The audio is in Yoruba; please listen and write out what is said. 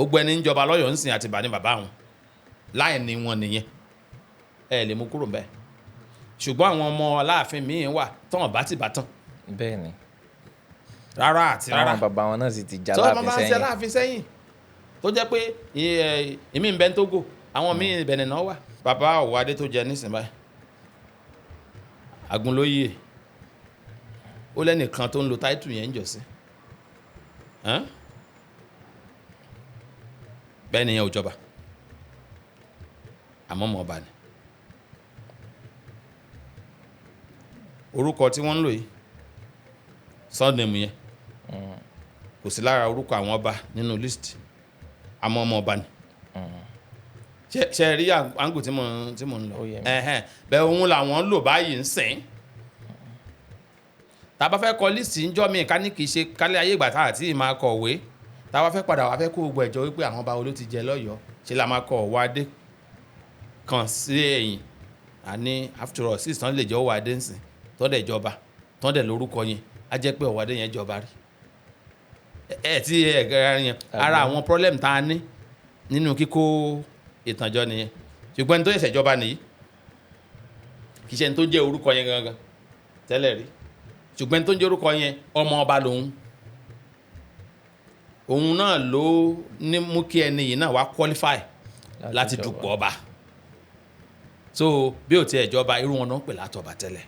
Gbogbo ẹni ń jọba lọ́yọ̀ọ́ ń sìn, Àtìbà ní bàbá wọn, láì ní wọn nìyẹn, ẹ lè mú kúrò mbẹ̀. Ṣùgbọ́n àwọn ọmọ Aláàfin míì wà tán bá ti bá tán. Bẹ́ẹ̀ ni. Rárá àti rárá. Táwọn bàbá wọn náà sì ti jà tó láàfin bá ń ṣe sẹ́yìn. Aláàfin sẹ́yìn, tó jẹ́ pé ìmí ń bẹ ní Tógò, àwọn míì Bẹ̀nẹ̀ náà wà. Bàbá Ọ̀wọ́adé tó jẹ nísìnyí báyìí, Àgúnlóyè, ó lẹ́nìkan tó ń lo title yẹn ń jọ sí. Hàn? Bẹ́ẹ̀ nìyẹn ò jọba, àmọ́ mọ̀ ọba ni. Orúkọ tí wọ́n ń lò yìí, surname yẹn, kò sí lára orúkọ àwọn ọba nínú list, àmọ́ ọmọ ọba ni. Ṣe rí àǹgù tí mo ń lọ? Ó yé mi. Ẹ̀hẹ́n. Bẹ́ẹ̀ òun làwọn ń lò báyìí ń sìn. Tá a bá fẹ́ kọ list ńjọ́ mi, ká ní kì í ṣe kálẹ̀ ayé ìgbà tá àti máa kọ̀wé, tá a bá fẹ́ padà wá fẹ́ kó gbogbo ẹ̀jọ́ wípé àwọn ọba wo ló ti jẹ lọ́yọ̀ọ́, ṣe la máa kọ Ọ̀wọ́adé kan sí ẹ̀yìn. Àní after all, six tán lè jẹ́ Ọ̀wọ́adé ń sìn, tọ́ dẹ̀ jọba, tọ́ dẹ̀ lórúkọ yẹn, á jẹ́ pé Ọ̀wọ́adé yẹn jọba rí. Ẹ tí ẹ gẹ́gẹ́ yẹn, ara àwọn problem tá a ní nínú kíkó ìtànjọ nìyẹn. Ṣùgbọ́n ẹni tó ṣẹ̀ṣẹ̀ jọba nìyí, kì í ṣe ẹni tó jẹ́ orúkọ yẹn gangan tẹ́lẹ̀ rí. Ṣùgbọ́n ẹni tó ń jẹ́ orúkọ yẹn, ọmọ ọba lòun. Òun náà ló ní mú kí ẹni yìí náà wá qualify láti jọba. Dupò ọba. So bí ò tiẹ̀ jọba, irú wọn náà ń pè látọba tẹ́lẹ̀.